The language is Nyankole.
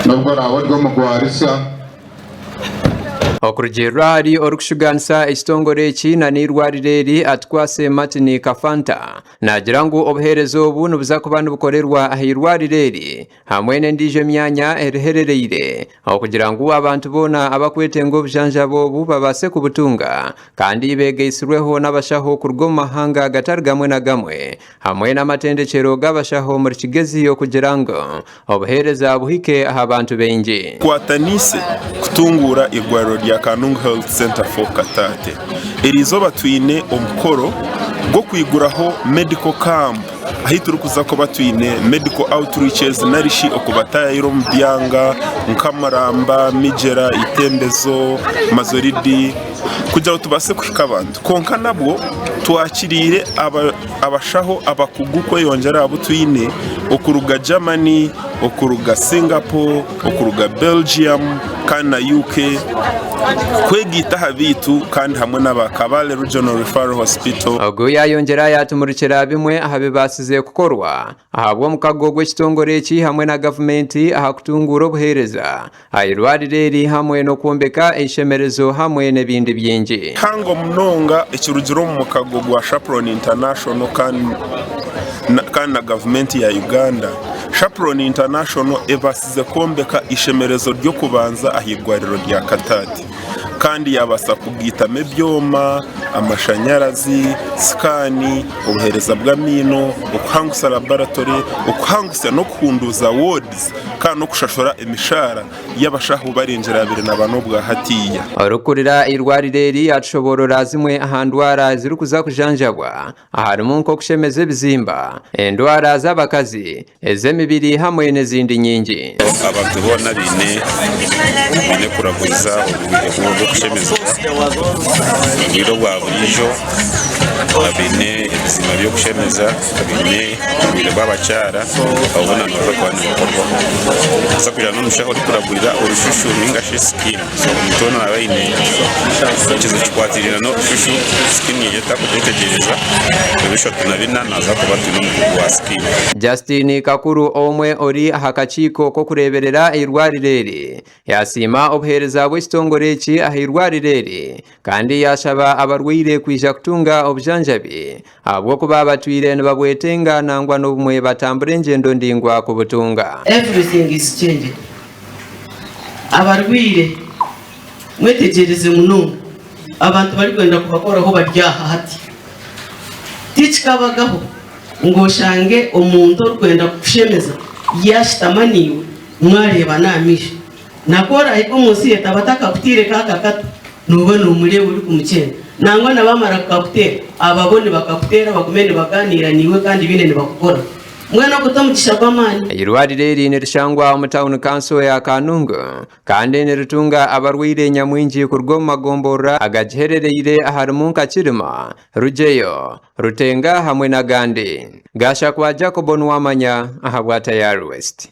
N'obu oraabe ori omugwarisa. Okurugiirira ahari orikushugaanisa ekitongore eki na n'eirwariro eri, Atukwase Martin Kafanta, naagira ngu obuheereza obu nibuza kuba nibukorerwa aha irwariro eri hamwe n'endiijo emyanya eriherereire okugira ngu abantu boona abakwetenga obujanjabi obu babaase kubutunga kandi beegaitsirweho n'abashaho kuruga omu mahanga gatari gamwe na gamwe hamwe n'amatendekyero g'abashaho omuri Kigezi okugira ngu obuheereza buhike aha bantu baingi. Tukwataniise kutunguura eirwariro rya Kanungu Health Centre for Kataate. Eriizooba twine omukoro gw'okwiguraho Medical Camp ahu turikuza kuba twine Medical Outreaches narishi okubataayaayira omu byanga nka Muramba, Migyera, Itembezo, Mazoridi kugira ngu tubaase kuhika abantu. Kwonka nabwo twakiriire abashaho abakugu kweyongyera aha bu twine okuruga Germany, okuruga Singapore, okuruga Belgium kandi na UK kwegaita aha baitu kandi hamwe n'aba Kabale Regional Referral Hospital. Ogu yaayongyera yaatumurikira bimwe aha bibaasize kukorwa ahabw'omukago gw'ekitongore eki hamwe na gavumenti aha kutunguura obuheereza aha irwariro eri hamwe n'okwombeka eishemerezo hamwe n'ebindi bingi. Kihango munonga ekirugire omu mukago gwa Chaperon International kandi na gavumenti ya Uganda, Chaperon International ebaasize kwombeka eishemerezo ry'okubanza aha irwariro rya Kataati. kandi yaabaasa kugaitamu ebyoma, amashanyarazi, sikaani, obuheereza bw'amaino, okuhangusya laboratory, okuhangusya n'okuhunduuza wards kandi n'okushashura emishaara y'abashaho barengyera abiri na bana obwa hatiiya. Orikukurira eirwariro eri yaatushoboorora zimwe aha ndwara ezirikuza kujanjabwa Harimu nk'okushemeza ebizimba, endwara z'abakazi, ez'emibiri hamwe n'ezindi nyingi. Abantu boona baine baine kuraguza obwire bw'okushemezibwa, obwire obwa buriijo, abaine ebizimba by'okushemeza, abaine obwire bw'abakyara, abo boona nibaza kuba nibakorwaho. Nitubaasa kugira n'omushaho orikuragurira orushushu ninga shi skin. Omuntu weena naaba aine ekizibu kikwatiraine n'orushushu, skin ye etakugyetegyereza, ebishatu na bina naaza kuba atwine omukugu wa skin. Justine Kakuru omwe ori aha kakiiko k'okureeberera eirwariro eri yasiima obuheereza bw'ekitongore eki aha irwariro eri kandi yaashaba abarwaire kwija kutunga obujanjabi ahabw'okuba batwire nibabwetenga nangwa n'obumwe batambura engyendo ndaingwa kubutunga. Everything is changing. Abarwaire mwetegyereze munonga abantu barikwenda kubakoraho bari aha hati. Tikikabagaho ngu oshange omuntu orikwenda kukushemeza yaashutama naiwe mwareebana aha maisho. Na ku oraahike omu nsi ye taba atakakutaire kaaka kato, nooba noomureeba orikumukyena. Nangwa na baamara kukakuteera, aba bo nibakakuteera bagume nibagaaniira naiwe kandi baine nibakukora. Mbwenu ogwo t'omugisha gw'amaani? Eirwariro eri nirishangwa omu tauni kanso ya Kanungu kandi niritunga abarwaire nyamwingi kuruga omu magomborora agagiherereire aharimu nka Kirima, Rugyeyo, Rutenga hamwe n'agandi. Gashakwa Jacob Nuwamanya ahabwa Tayari West.